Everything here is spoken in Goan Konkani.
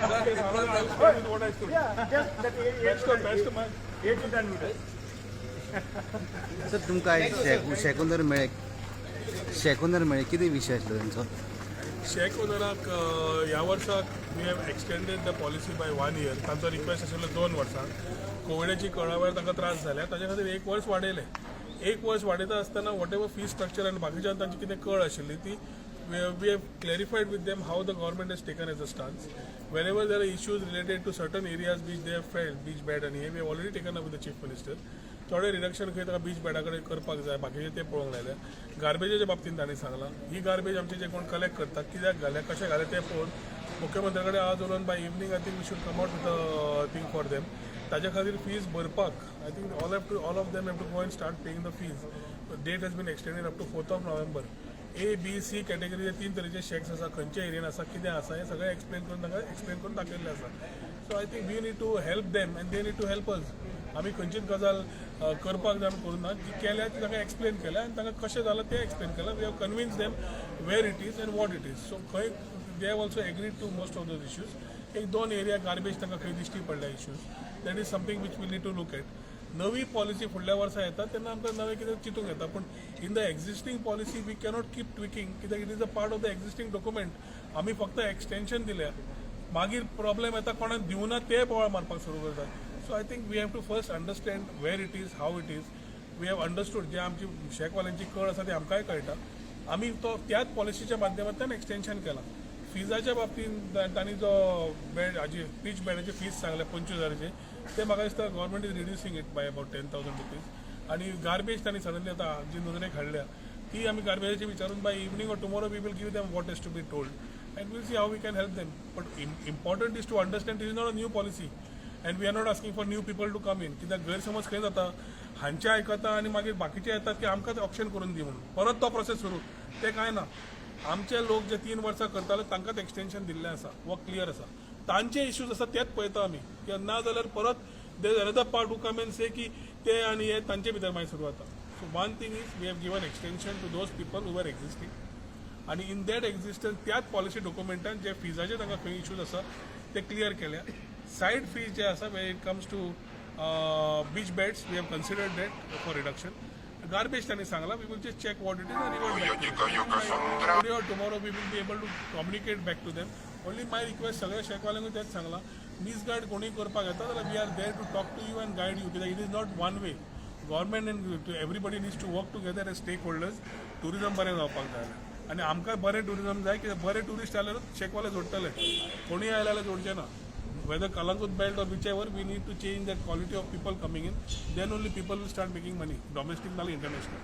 Yeah, just that 8 Best of best man. 8 to 10 meters. Sir, तुमकां आयज शॅक ओनर मेळ्ळे, शॅक ओनर मेळ्ळे, कितें विशय आसलो तेंचो? शॅक ओनराक ह्या वर्साक we have extended the policy by one year. तांचो रिक्वेस्ट आशिल्लो 2 वर्सां. कोविडाची कळा वेळार तांकां त्रास जाल्या, ताच्या खातीर एक वर्स वाडयलें. एक वर्स वाडयता आसतना what ever fee structure आनी बाकीच्यान तांची कितें कळ आशिल्ली ती we have clarified with them how the government has taken as a stance. Wherever there are issues related to certain areas which they have felt, beach bed आनी हे, we have already taken up with the Chief Minister. थोडे रिडक्शन खंय ताका बीच बेडा कडेन करपाक जाय, बाकीचे ते पळोवंक लायले. गार्बेजाच्या बाबतींत तांणी सांगलां, ही गार्बेज आमचे जे कोण कलेक्ट करतात, कित्याक घाल्या, कशें घाल्या तें पळोवन मुख्यमंत्र्या कडेन आज उलोवन by evening I think we should come out with a thing for them. ताच्या खातीर फीज भरपाक I think all of them have to go and start paying the fees. Date has been extended up to 4th of November. A, B, C कॅटेगरीचे तीन तरेचे शॅक्स आसा. खंयच्या एरियन आसा, कितें आसा, हें सगळें एक्सप्लेन करून, तांकां एक्सप्लेन करून दाखयल्लें आसा. So I think we need to help them and they need to help us. आमी खंयचीच गजाल करपाक जाय आमी करूं ना. जी केल्या ती तांकां एक्सप्लेन केल्या आनी तांकां कशें जालां तें एक्सप्लेन केलां. We have convince them where it is and what it is. So खंय they have also agreed to most of those issues. एक दोन एरिया गार्बेज तांकां खंय दिश्टी पडल्या issues, that is something which we need to look at. नवी पॉलिसी फुडल्या वर्सा येता तेन्ना आमकां नवें कितें चिंतूंक येता, पूण in the existing policy we cannot keep ट्विकींग, कित्याक it is a part of the existing document. आमी फक्त एक्सटेन्शन दिल्या. मागीर प्रॉब्लेम येता, कोणाक दिवना ते बोवाळ मारपाक सुरू करतात. So I think we have to first understand where it is, how it is. We have understood. जे आमची शॅकवाल्यांची कळ आसा ती आमकांय कळटा. आमी तो त्याच पॉलिसीच्या माध्यमांतल्यान एक्सटेन्शन केलां. फिजाच्या बाबतींत तांणी जो बेड हाजी बीच बेडाची फीज सांगल्या 25,000ची, ते म्हाका दिसता government is reducing it by about ₹10,000. आनी गार्बेज तांणी सडनली आतां जी नोंदणेक हाडल्या ती आमी गार्बेजाची विचारून by evening or tomorrow we will give them what is to be told and we'll see how we can help them. But important is to understand, is not a new policy and we are not asking for new people to come in, कित्याक गैरसमज खंय जाता, हांचे आयकता आनी मागीर बाकीचे येतात की आमकां ऑप्शन करून दी म्हणून. परत तो प्रोसेस सुरू. ते कांय ना. आमचे लोक जे 3 वर्सां करताले तांकांच एक्सटेन्शन दिल्लें आसा व क्लियर आसा. तांचे इश्यूज आसा तेच पळयता आमी, कित्याक ना जाल्यार परत there another part who come and say की ते आनी हे तांचे भितर मागीर सुरू जाता. So one thing is, we have given extension to those people who are existing आनी इन that existence त्याच पॉलिसी डॉक्युमेंटान जे फिजाचे तांकां खंय इश्यूज आसा ते क्लियर केल्या. सायड फीज जे आसा, where it comes to beach beds, we have considered that for reduction. Garbage तांणी सांगला, we will just check what it is and revert. Today or tomorrow we will be able to communicate back to them. Only my request सगळ्या शॅकवाल्यांकूय तेच सांगलां, मिसगायड कोणूय करपाक येता जाल्यार we are there to talk to you and guide you, कित्याक it is not one way. Government and everybody needs to work together as stakeholders. Tourism बरें जावपाक जाय आनी आमकां बरें टुरिजम जाय, कित्याक बरे ट्युरिस्ट आल्यारूच शॅकवाले जोडटले. कोणूय आयले जाल्यार जोडचे ना. Whether Calangute belt or whichever, we need to change that quality of people coming in. Then only people will start making money, domestic नाल्यार international.